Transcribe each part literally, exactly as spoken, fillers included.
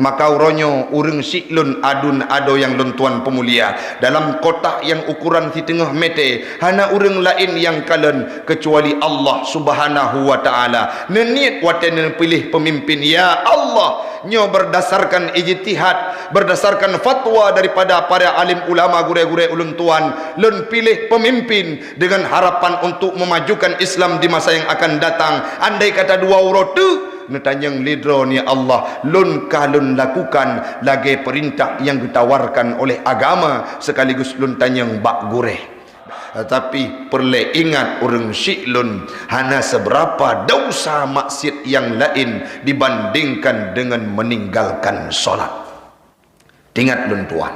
Maka uroe nyoe ureuëng syiek lôn adun adoe nyang lôn tuan peumulia, dalam kotak nyang ukuran siteungoh mete, hana ureuëng laén nyang kalon keucuali Allah Subhanahu wa Ta'ala. Neuniet watée neupiléh peumimpin, "Ya Allah, nyoe berdasarkan ijtihad, berdasarkan fatwa daripada para alim ulama gurée-gurée ulôn tuan, lôn piléh peumimpin deungon harapan untuk memajukan Islam di masa nyang akan datang. Andai kata dua uroe teuk neutanyong lé Droeneuh, ya Allah, lôn ka lôn lakukan lagée peurintah nyang geutawarkan oleh agama, sekaligus lôn tanyong bak gurée." Tapi peureulée ingat ureuëng syiek lôn, hana seubeurapa desya maksiat nyang laén dibandingkan deungon meuninggalkan solat. Ingat lôn tuan,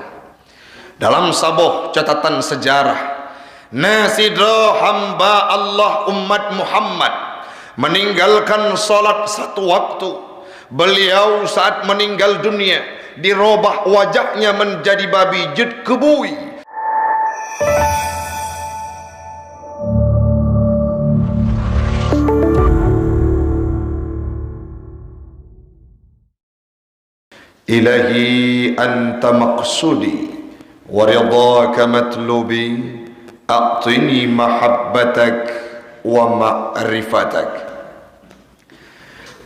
dalam saboh catatan sejarah, na sidroe hamba Allah umat Muhammad meninggalkan salat satu waktu. Beliau saat meninggal dunia, dirobah wajahnya menjadi babi, jeuet keu bui. Ilahi anta maqsudi wa ridhaka matlubi, a'tini mahabbatak wa ma'rifatak.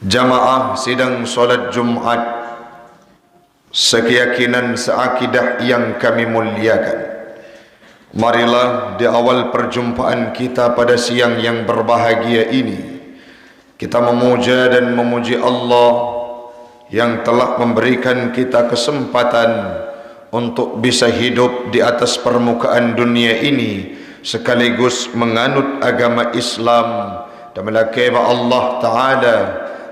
Jamaah sidang salat Jumat sekeyakinan seakidah yang kami muliakan. Marilah di awal perjumpaan kita pada siang yang berbahagia ini, kita memuja dan memuji Allah yang telah memberikan kita kesempatan untuk bisa hidup di atas permukaan dunia ini sekaligus menganut agama Islam, dan meulakée bak Allah Ta'ala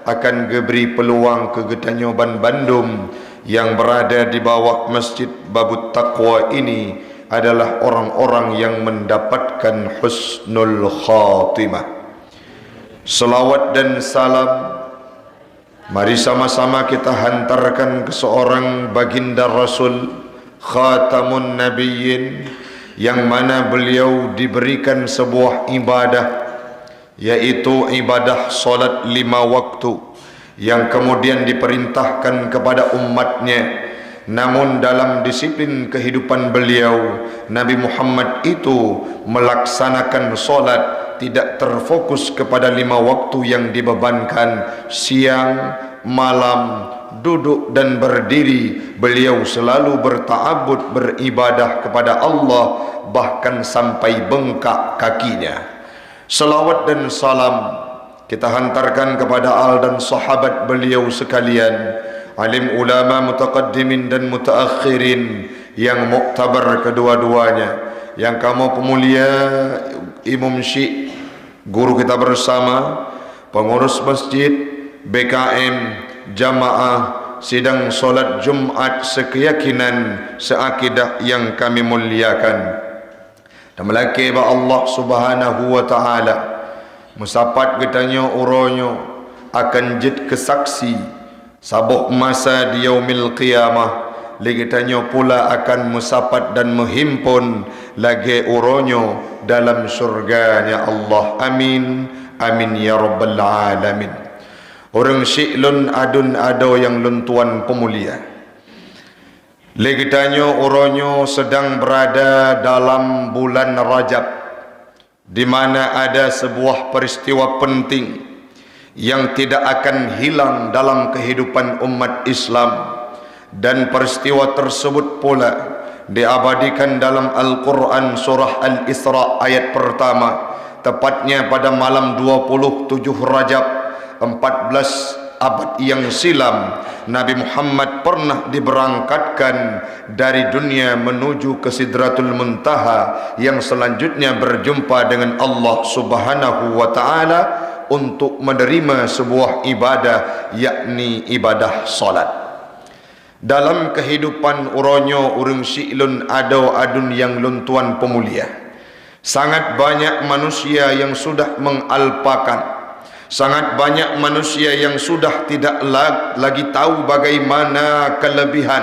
akan geubri peuluang keu geutanyoe banbandum nyang beurada di bawah Masjid Babut Taqwa ini adalah orang-orang yang mendapatkan husnul khatimah. Selawat dan salam mari sama-sama kita hantarkan keu seorang baginda Rasul, Khatamun Nabiyyin, yang mana beliau diberikan sebuah ibadah, yaitu ibadah salat lima waktu, yang kemudian diperintahkan kepada umatnya. Namun dalam disiplin kehidupan beliau, Nabi Muhammad itu melaksanakan salat tidak terfokus kepada lima waktu yang dibebankan, siang, malam, duduk dan berdiri, beliau selalu berta'abbud beribadah kepada Allah, bahkan sampai bengkak kakinya. Selawat dan salam kita hantarkan kepada al dan sahabat beliau sekalian, alim ulama mutaqaddimin dan mutaakhirin yang muktabar kedua-duanya, yang kamoe peumulia Imum Syiek, guru kita bersama, pengurus masjid, B K M, jamaah sidang salat Jumat sekeyakinan, seakidah yang kami muliakan. Dan meulakée bak Allah Subhanahu wa Ta'ala, meusapat geutanyoe uroe nyoe akan jeuet keu saksi saboh masa di Yaumil Qiyamah, lé geutanyoe pula akan meusapat dan meuhimpon lagée uroe nyoe dalam syurga-Nya Allah. Amin, amin ya rabbal alamin. Ureuëng syiek lôn adun adoe nyang lôn tuan peumulia, lé geutanyoe uroe nyoe sedang berada dalam bulan Rajab, di mana ada sebuah peristiwa penting yang tidak akan hilang dalam kehidupan umat Islam, dan peristiwa tersebut pula diabadikan dalam Al-Quran surah Al-Isra ayat pertama, tepatnya pada malam dua puluh tujuh Rajab empat belas abad yang silam, Nabi Muhammad pernah diberangkatkan dari dunia menuju ke Sidratul Muntaha, yang selanjutnya berjumpa dengan Allah Subhanahu wa Ta'ala untuk menerima sebuah ibadah, yakni ibadah salat. Dalam kehidupan uroe nyoe ureuëng syiek lôn adoe adun nyang lôn tuan peumulia, sangat banyak manusia yang sudah mengalpakan, sangat banyak manusia yang sudah tidak la-, lagi tahu bagaimana kelebihan,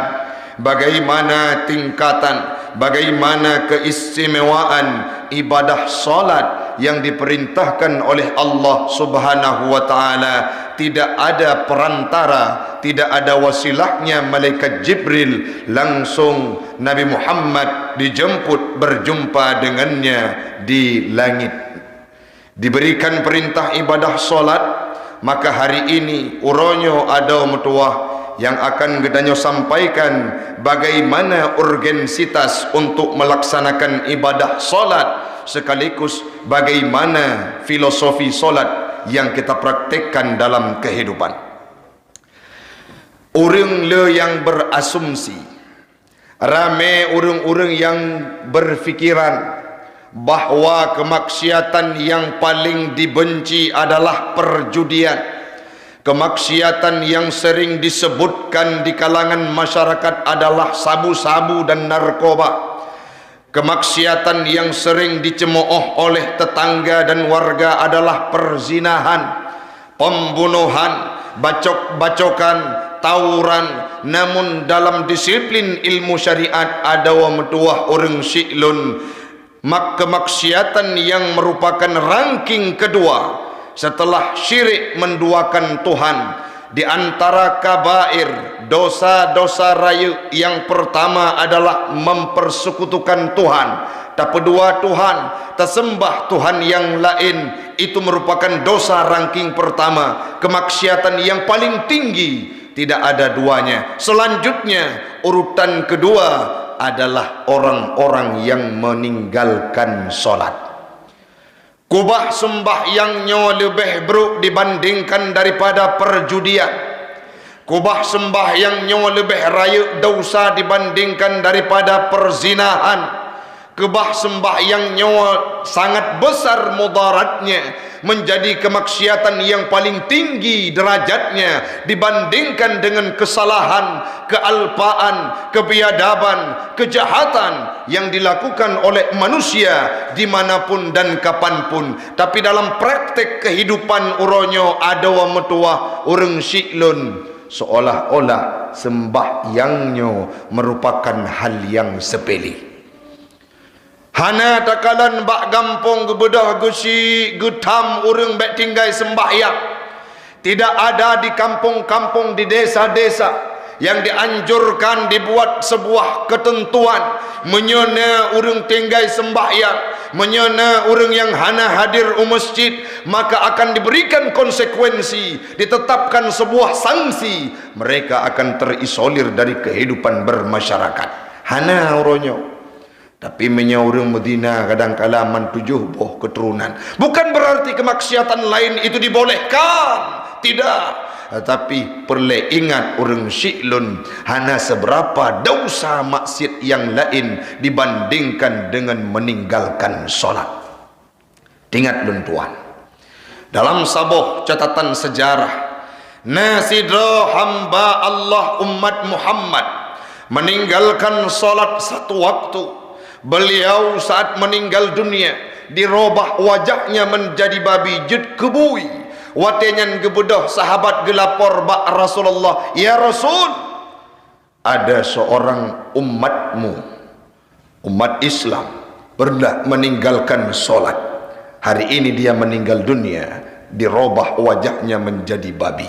bagaimana tingkatan, bagaimana keistimewaan ibadah salat yang diperintahkan oleh Allah Subhanahu wa Ta'ala. Tidak ada perantara, Tidak ada wasilahnya malaikat Jibril, langsung Nabi Muhammad dijemput berjumpa dengannya di langit. Diberikan perintah ibadah salat, maka hari ini uroe nyoe adoe meutuwah nyang akan geutanyoe sampaikan bagaimana urgensitas untuk melaksanakan ibadah salat, sekaligus bagaimana filosofi salat yang kita praktekkan dalam kehidupan. Ureuëng le nyang berasumsi, ramé ureuëng-ureuëng nyang berpikiran bahwa kemaksiatan yang paling dibenci adalah perjudian. Kemaksiatan yang sering disebutkan di kalangan masyarakat adalah sabu-sabu dan narkoba. Kemaksiatan yang sering dicemooh oleh tetangga dan warga adalah perzinahan, pembunuhan, bacok-bacokan, tawuran. Namun dalam disiplin ilmu syariat adoe meutuwah ureuëng siklon, mak-, kemaksiatan yang merupakan ranking kedua setelah syirik menduakan Tuhan. Di antara kabair, dosa-dosa rayeuk, yang pertama adalah mempersekutukan Tuhan, tapeudua Tuhan, taseumbah Tuhan yang laén. Itu merupakan dosa ranking pertama, kemaksiatan yang paling tinggi, tidak ada duanya. Selanjutnya, urutan kedua adalah orang-orang yang meninggalkan salat. Kubah sembahyang nyoe leubeh brok dibandingkan daripada perjudian. Kubah sembahyang nyoe leubeh rayeuk dosa dibandingkan daripada perzinahan. Kubah sembahyang nyoe sangat besar mudaratnya, menjadi kemaksiatan yang paling tinggi derajatnya dibandingkan dengan kesalahan, kealpaan, kebiadaban, kejahatan yang dilakukan oleh manusia di mana pun dan kapan pun. Tapi dalam praktek kehidupan uroe nyoe adoe meutuwah ureuëng siklon, seolah-olah sembahyang nyoe merupakan hal yang sepele. Hana takalon bak gampông geubeudôh geusyik geutham ureuëng bék tinggai sembahyang. Tidak ada di kampung-kampung, di desa-desa yang dianjurkan dibuat sebuah ketentuan, meunyoe na ureuëng tinggai sembahyang, meunyoe na ureuëng nyang hana hadir u masjid, maka akan diberikan konsekuensi, ditetapkan sebuah sanksi, mereka akan terisolir dari kehidupan bermasyarakat. Hana uroe nyoe. Tapi meunyoe ureuëng meuzina kadangkala man tujoh boh keuturonan, bukan berarti kemaksiatan lain itu dibolehkan. Tidak. Tetapi peureulée ingat, ureuëng siklon hana seberapa dosa maksiat yang lain dibandingkan dengan meninggalkan salat. Ingat lôn tuan, dalam saboh catatan sejarah, na sidroe hamba Allah umat Muhammad meninggalkan salat satu waktu. Beliau saat meninggal dunia, dirobah wajahnya menjadi babi, jeuet keu bui. Watée nyan geubeudôh sahabat geulapor bak Rasulullah, "Ya Rasul, ada seorang umatmu, umat Islam, pernah meninggalkan salat. Hari ini dia meninggal dunia, dirobah wajahnya menjadi babi."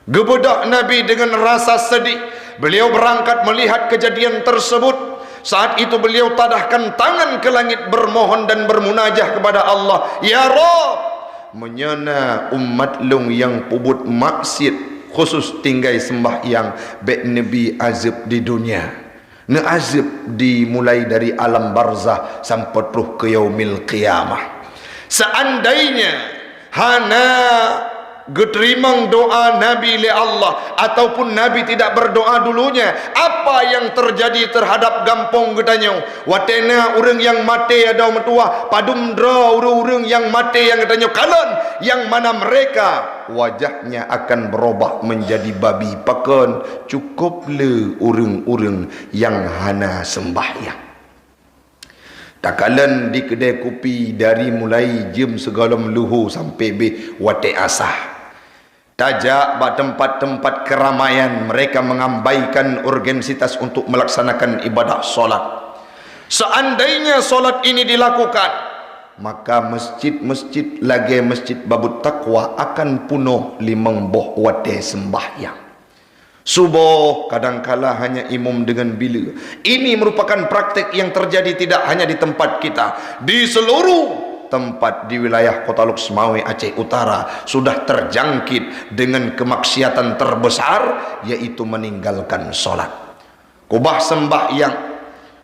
Geubeudôh Nabi dengan rasa sedih. Beliau berangkat melihat kejadian tersebut. Saat itu beliau tadahkan tangan ke langit, bermohon dan bermunajah kepada Allah, "Ya Rabb, meunyoe na umat lôn nyang peubuet maksiat, khusus tinggai sembahyang, bék neubi azeueb di dunia. Neuazeueb dimulai dari alam barzah sampoe troh keu yaumil qiyamah." Seandainya hana geuteurimong doa Nabi lé Allah, ataupun Nabi tidak berdoa dulunya, apa yang terjadi terhadap gampông geutanyoe? Watée na ureuëng nyang maté adoe meutuwah, padum droe ureuëng-ureuëng nyang maté nyang geutanyoe kalon, yang mana mereka wajahnya akan berubah menjadi babi. Pakon? Cukup le ureuëng-ureuëng nyang hana sembahyang. Takalon di keudée kupi dari mulai jeuem sigohlom luho sampoe beh watée asah. Tajak bak teumpat-teumpat keramaian, mereka mengabaikan urgensitas untuk melaksanakan ibadah salat. Seandainya salat ini dilakukan, maka masjid-masjid lagée Masjid Babut Taqwa akan punoh limong boh watée sembahyang. Suboh kadangkala hanya imum dengan bila. Ini merupakan praktik yang terjadi tidak hanya di tempat kita, di seluruh tempat di wilayah Kota Lhokseumawe, Aceh Utara, sudah terjangkit dengan kemaksiatan terbesar, yaitu meninggalkan sholat. Kubah sembahyang,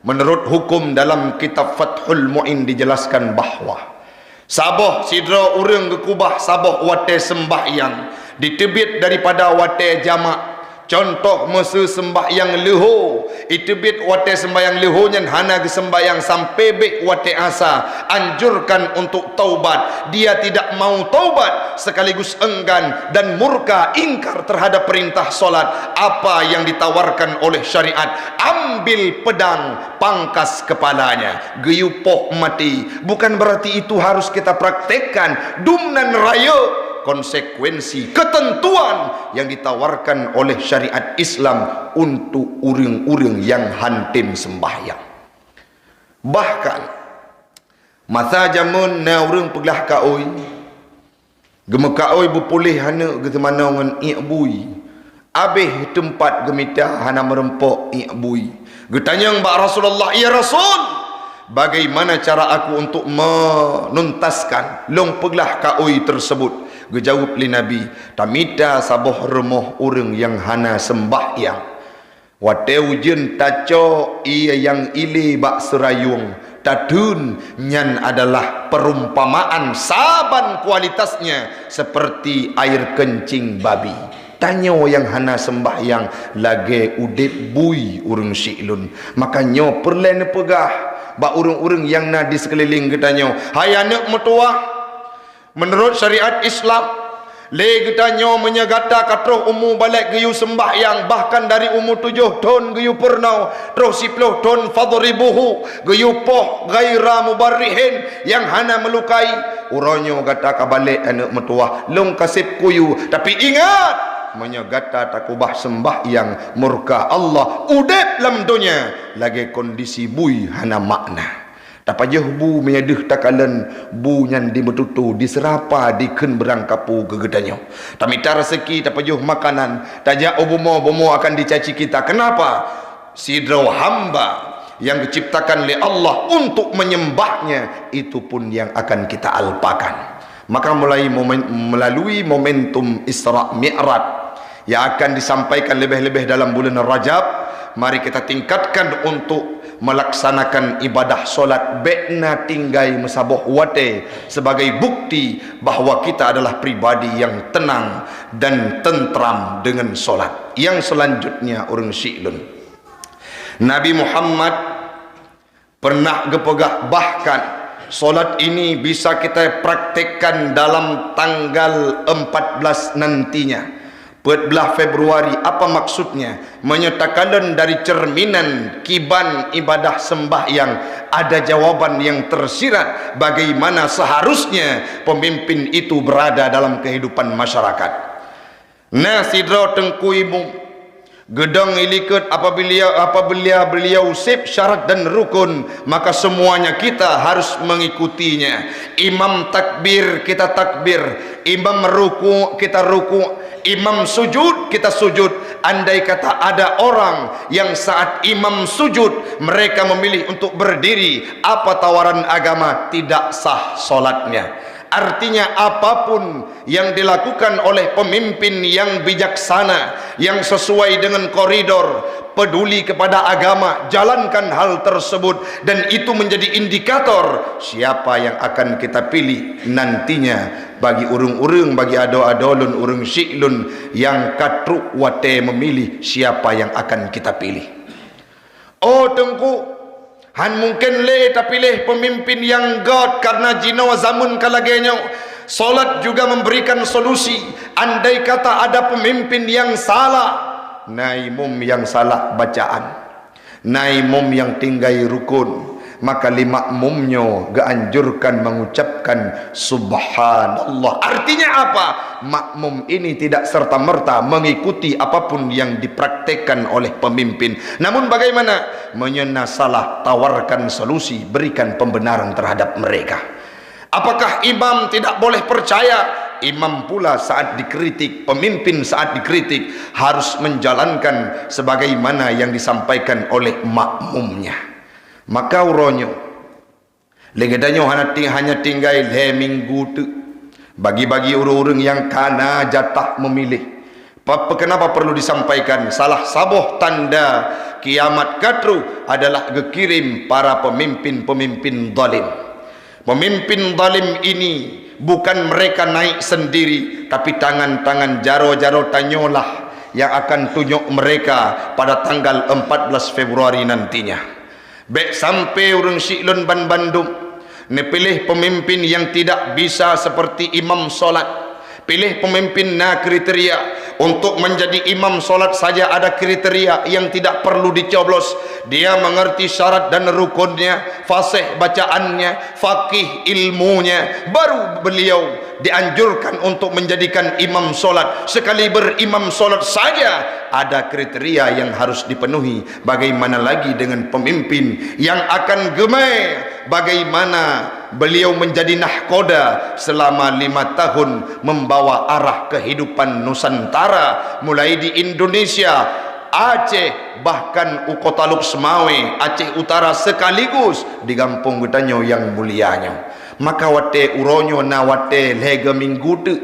menurut hukum dalam kitab Fathul Mu'in dijelaskan bahwa saboh sidroe ureuëng geukubah saboh watée sembahyang diteubiet daripada watée jamak. Contoh, meuseu sembahyang leuho, iteubiet watée sembahyang leuho nyan hana geusembahyang sampai bék watée asa, anjurkan untuk taubat. Dia tidak mau taubat sekaligus enggan dan murka, ingkar terhadap perintah solat. Apa yang ditawarkan oleh syariat? Ambil pedang, pangkas kepalanya, geuyue poh mati. Bukan berarti itu harus kita praktekkan. Dum nan rayeuk konsekuensi, ketentuan yang ditawarkan oleh syariat Islam untuk ureuëng-ureuëng nyang hantom sembahyang. Bahkan, masa jameun na ureuëng peuglah kaôi, geumeukaôi beupuléh aneuk geuseumanoe ngon iék bui. Abéh teumpat geumita hana meurumpok iék bui. Geutanyong bak Rasulullah, "Ya Rasul, bagaimana cara aku untuk menuntaskan lôn peuglah kaôi tersebut?" Geujaweueb lé Nabi, "Tamita saboh rumoh ureuëng nyang hana sembahyang." Watée ujeuen tacok ié nyang ilée bak seurayueng, tateun, nyan adalah perumpamaan saban kualitasnya seperti air kencing babi. Tanyoe nyang hana sembahyang lagée udeb bui ureuëng syiek lôn. Maka nyoe peureulée neupeugah bak ureuëng-ureuëng nyang na di sikeulileng geutanyoe, "Hai aneuk meutuwah, meunurot syariat Islam, lé geutanyoe meunyoe gata ka troh umu balek geuyue sembahyang, bahkan dari umu tujoh thon geuyue peurunoe, troh siploh thon, fadribuhu, geuyue poh ghaira mubarrihin, nyang hana meulukai. Uroe nyoe gata ka balek aneuk meutuwah, lôn ka seb kuyue. Tapi ingat, meunyoe gata takubah sembahyang, murka Allah, udeb lam donya lagée kondisi bui hana makna." Tapajoh bu meunyoe deuh takalon bu nyan dimeututoe, diseurapa dikheun beurangkapeue keu geutanyoe. Tamita raseuki, tapajoh makanan, tajak u bumoe, bumoe akan dicaci kita. Kenapa? Sidroe hamba yang diciptakan lé Allah untuk menyembah-Nya, itu pun yang akan kita alpakan. Maka mulai momen, melalui momentum Isra Mi'raj yang akan disampaikan lebih-lebih dalam bulan Rajab, mari kita tingkatkan untuk melaksanakan ibadah solat bék na tinggai meusaboh watée sebagai bukti bahwa kita adalah pribadi yang tenang dan tentram dengan solat. Yang selanjutnya, ureuëng syiek lôn, Nabi Muhammad pernah geupeugah, bahkan solat ini bisa kita praktekkan dalam tanggal empat belas nantinya, peuet blaih Februari. Apa maksudnya? Meunyoe takalon dari cerminan kiban ibadah sembahyang, ada jawaban yang tersirat bagaimana seharusnya pemimpin itu berada dalam kehidupan masyarakat. Na sidroe teungku imum, geudong ilikot apabila, apabila beliau seb syarat dan rukun, maka semuanya kita harus mengikutinya. Imam takbir, kita takbir. Imam ruku, kita ruku. Imam sujud, kita sujud. Andai kata ada orang yang saat imam sujud, mereka memilih untuk berdiri, apa tawaran agama? Tidak sah solatnya. Artinya, apapun yang dilakukan oleh pemimpin yang bijaksana, yang sesuai dengan koridor, peduli kepada agama, jalankan hal tersebut, dan itu menjadi indikator siapa yang akan kita pilih nantinya. Bagi ureuëng-ureuëng, bagi adoe-adoe lôn, ureuëng syiek lôn nyang ka trok watée memilih siapa yang akan kita pilih. Oh Teungku, han mungken lé tapiléh peumimpin nyang gét, kareuna jinoe zameun ka lagée nyoe. Solat juga memberikan solusi. Andai kata ada peumimpin nyang salah, na imum nyang salah bacaan, na imum nyang tinggai rukun, maka lé makmum nyoe geuanjurkan mengucapkan subhanallah. Artinya apa? Makmum ini tidak serta-merta mengikuti apapun yang dipraktekkan oleh pemimpin. Namun bagaimana? Meunyoe na salah, tawarkan solusi, berikan pembenaran terhadap mereka. Apakah imam tidak boleh percaya Imam pula saat dikritik, pemimpin saat dikritik harus menjalankan sebagaimana yang disampaikan oleh makmumnya. Maka uroe nyoe, lé geutanyoe hana ting-, hanya tinggai lhée minggu teuk bagi-bagi ureuëng-ureuëng nyang kana jatah meumiléh. Pa-, kenapa perlu disampaikan? Salah saboh tanda kiamat ka troh adalah geukirém para pemimpin-pemimpin zalim. Pemimpin zalim ini bukan mereka naik sendiri, tapi tangan-tangan jaroe-jaroe tanyoe lah yang akan tunyok mereka pada tanggal empat belas Februari nantinya. Bék sampai ureuëng syiek lôn banbandum neupiléh pemimpin yang tidak bisa seperti imam solat. Piléh pemimpin na kriteria. Untuk menjadi imam solat saja ada kriteria yang tidak perlu dicoblos. Dia mengerti syarat dan rukunnya, fasih bacaannya, faqih ilmunya, baru beliau dianjurkan untuk menjadikan imam solat. Sekali berimam solat saja ada kriteria yang harus dipenuhi. Bagaimana lagi dengan pemimpin yang akan gemai? Bagaimana beliau menjadi nahkoda selama lima tahun membawa arah kehidupan Nusantara, mulai di Indonesia, Aceh, bahkan u Kota Lhokseumawe, Aceh Utara sekaligus di gampông geutanyoe nyang mulia nyoe. Maka watée uroe nyoe na watée lhée geuminggu teuk.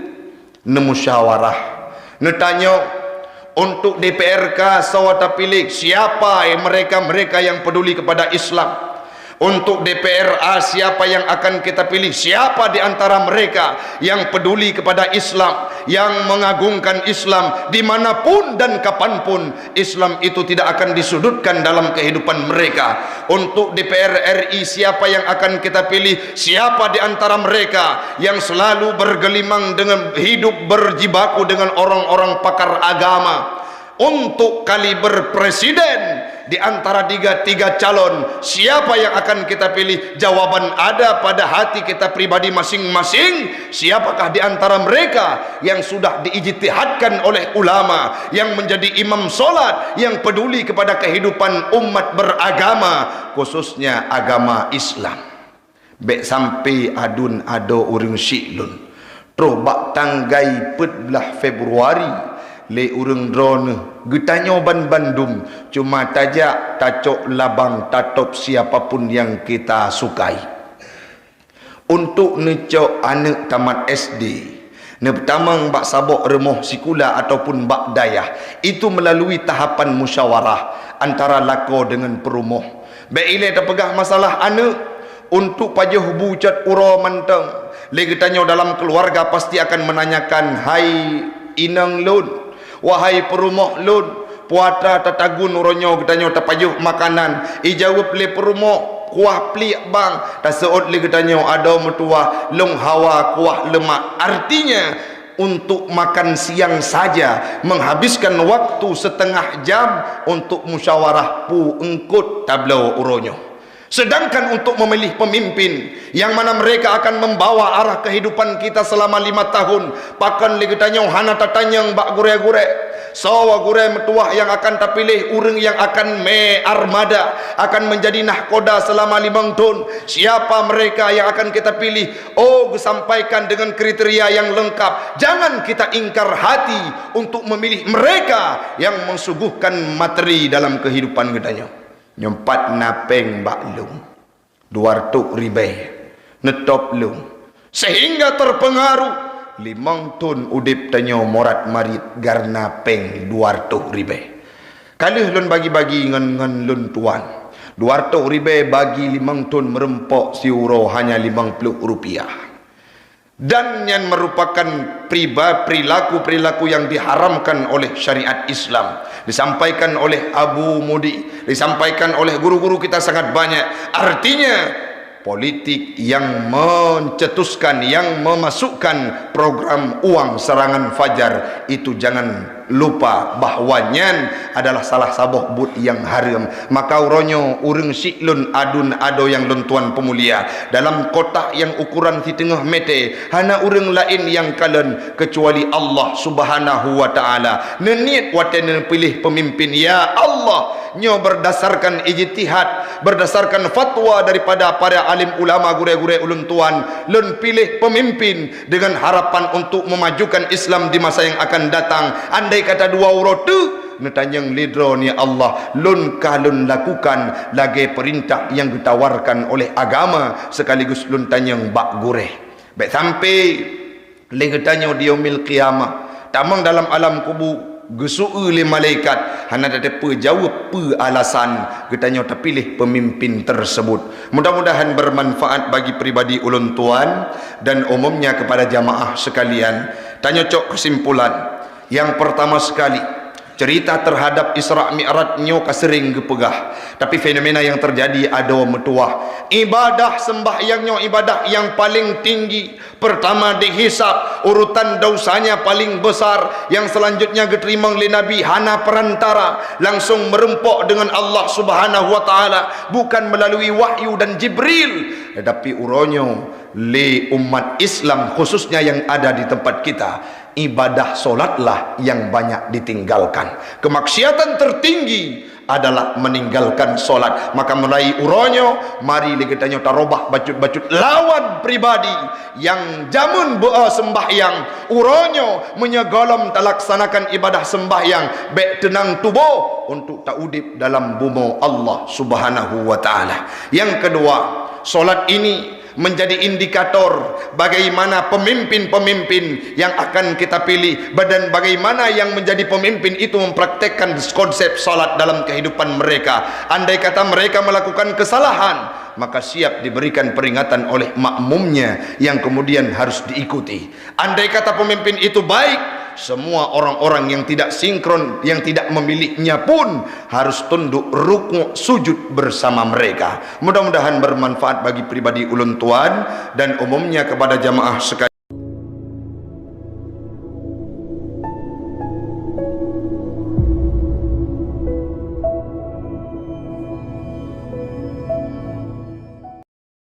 Neumusyawarah, neutanyong, untuk D P R ka soe tapiléh, siapa mereka-mereka yang peduli kepada Islam? Untuk D P R A, siapa yang akan kita pilih? Siapa di antara mereka yang peduli kepada Islam, yang mengagungkan Islam, di mana pun dan kapan pun Islam itu tidak akan disudutkan dalam kehidupan mereka. Untuk D P R R I, siapa yang akan kita pilih? Siapa di antara mereka yang selalu bergelimang dengan hidup berjibaku dengan orang-orang pakar agama? Untuk kaliber presiden di antara tiga-tiga calon, siapa yang akan kita pilih? Jawaban ada pada hati kita pribadi masing-masing. Siapakah di antara mereka yang sudah diijtihadkan oleh ulama, yang menjadi imam solat, yang peduli kepada kehidupan umat beragama, khususnya agama Islam? Bék sampai adun adoe ureuëng syiek lôn. Troh bak tanggai peuet blaih Februari, lé ureuëng droeneueh geutanyoe banbandum cuma tajak tacok labang tatôb siapa pun yang kita sukai. Untuk neucok aneuëk tamat S D, neupeutamong bak saboh rumoh sikula ataupun bak dayah, itu melalui tahapan musyawarah antara lakoe dengan peurumoh. Bék ilée tapeugah masalah aneuëk. Untuk pajoh bu cot uroe mantong, lé geutanyoe dalam keuluwarga pasti akan meunanyakan, "Hai inong lôn, wahai peurumoh lôn, peue atra tatagun uroe nyoe geutanyoe tapajoh makanan?" Ijaweueb lé peurumoh, "Kuah pliek bang." Taseuôt lé geutanyoe, "Adoe meutuwah, lôn hawa kuah leumak." Artinya, untuk makan siang saja menghabiskan waktu setengah jam untuk musyawarah peue eungkôt tabloe uroe nyoe. Sedangkan untuk memilih pemimpin yang mana mereka akan membawa arah kehidupan kita selama lima tahun, pakon lé geutanyoe hana tatanyong bak gurée-gurée, soe gurée meutuwah yang akan tapiléh, ureuëng yang akan mé armada, akan menjadi nahkoda selama limong thon? Siapa mereka yang akan kita pilih? Oh, geusampaikan dengan kriteria yang lengkap. Jangan kita ingkar hati untuk memilih mereka yang mensuguhkan materi dalam kehidupan geutanyoe. Nyoe pat na péng bak lôn dua reutôh ribée, neutôb lôn, sehingga terpengaruh limong thon udeb tanyoe morat-marit kareuna péng dua reutôh ribée. Ka lheueh lôn bagi-bagi ngon, ngon lôn tuan, dua reutôh ribée bagi limong thon meureumpok siuroe hanya limong ploh rupiah. Dan nyan merupakan priba-, perilaku-perilaku yang diharamkan oleh syariat Islam. Disampaikan oleh Abu Mudi, disampaikan oleh guru-guru kita sangat banyak. Artinya, politik yang mencetuskan, yang memasukkan program uang serangan fajar itu, jangan lupa bahwa nyan adalah salah saboh buet nyang hareuem. Maka uroe nyoe ureuëng syiek lôn, adun adoe nyang lôn tuan peumulia, dalam kotak nyang ukuran siteungoh mete hana ureuëng laén nyang kalon keucuali Allah Subhanahu wa Ta'ala. Neuniet watée neupiléh peumimpin, "Ya Allah, Nyoe berdasarkan ijtihad, berdasarkan fatwa daripada para alim ulama gurée-gurée ulôn tuan, lôn piléh pemimpin dengan harapan untuk memajukan Islam di masa yang akan datang. Andai kata dua uroe teuk, neutanyong lé droe, "Ya Allah, lôn ka lôn lakukan lagée perintah nyang geutawarkan oleh agama, sekaligus lôn tanyong bak gurée." Bék sampai lé geutanyoe di yaumil qiyamah, tamong dalam alam kubu, geuseu-eu lé malaikat, hana tateupeue jaweueb peue alasan geutanyoe tapiléh pemimpin tersebut. Mudah-mudahan bermanfaat bagi pribadi ulôn tuan dan umumnya kepada jamaah sekalian. Tanyoe cok kesimpulan. Yang pertama sekali, cerita terhadap Isra Mi'raj nyoe ka sering geupeugah, tapi fenomena yang terjadi adoe meutuwah. Ibadah sembahyang nyoe ibadah yang paling tinggi. Pertama dihisab, urutan dosanya paling besar, yang selanjutnya geuteurimong lé Nabi hana perantara, langsung meureumpok dengan Allah Subhanahu wa Ta'ala, bukan melalui wahyu dan Jibril, tetapi uroe nyoe lé umat Islam, khususnya yang ada di tempat kita, ibadah solatlah yang banyak ditinggalkan. Kemaksiatan tertinggi adalah meninggalkan solat. Maka mulai uroe nyoe, mari lé geutanyoe tarobah bacut-bacut lawan pribadi nyang jameun beu sembahyang. Uroe nyoe, meunyoe gohlom talaksanakan ibadah sembahyang, bék teunang tuboh untuk taudeb dalam bumoe Allah Subhanahu wa Ta'ala. Yang kedua, solat ini menjadi indikator bagaimana pemimpin-pemimpin yang akan kita pilih, dan bagaimana yang menjadi pemimpin itu mempraktekkan konsep salat dalam kehidupan mereka. Andai kata mereka melakukan kesalahan, maka siap diberikan peringatan oleh makmumnya yang kemudian harus diikuti. Andai kata pemimpin itu baik, semua orang-orang yang tidak sinkron, yang tidak memilihnya pun harus tunduk rukuk sujud bersama mereka. Mudah-mudahan bermanfaat bagi pribadi ulôn tuan dan umumnya kepada jamaah sekalian.